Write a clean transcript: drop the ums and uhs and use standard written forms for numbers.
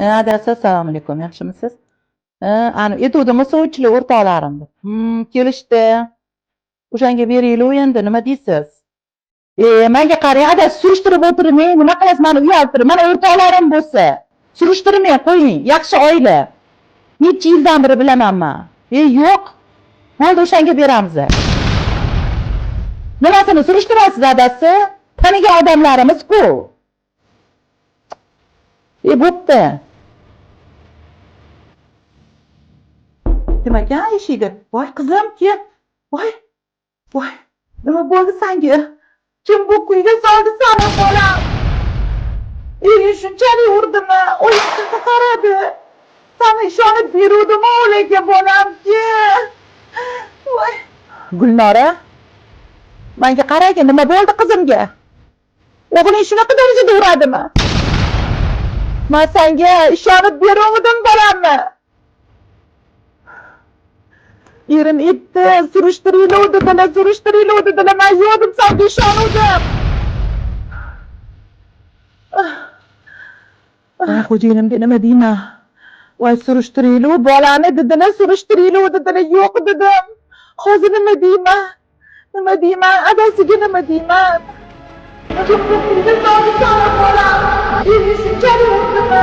Adasi, assalomu alaykum, yaxshimisiz? Ani aytuvdimi sovchilar o'rtoqlarim deb. Kelishdi. O'shanga beraylik endi, nima deysiz? Menga qarang, adasi, surishtirib o'tirmang, nima qilasiz mani uyaltirib? Mana o'rtoqlarim bo'lsa, surishtirmay qo'ying, yaxshi oila. Necha yildan beri bilaman man. Yo'q. Bo'ldi, o'shanga beramiz. Nimasini surishtirasiz, adasi? Tanigan odamlarimiz-ku. Bo'pti. Kim ekan eshikda? Voy qizim, kel. Voy. Voy. Nima bo'ldi senga? Kim bu kuyga soldi seni, bolam? Ering shunchalik urdimi? Oying qanaqa qaradi? Sani ishonib beruvdimi ularga, bolam? Kel. Voy. Gulnora, menga qaragin, nima bo'ldi qizimga? O'g'ling shunaqa darajada uradimi? Men senga ishonib beruvdim bolamni. Erim aytdi, surishtiringlar dedilar, surishtiringlar dedilar. Men yo'q deb senga ishonuvdim. Voy, xo'jayinimga nima deyman? Voy, surishtiringlar bolani dedilar, surishtiringlar dedilar, yo'q dedim. Hozir nima deyman? Nima deyman? Adasiga nima deyman? Kim bu pulga soldi sani bolam? Ering shunchalik urdimi?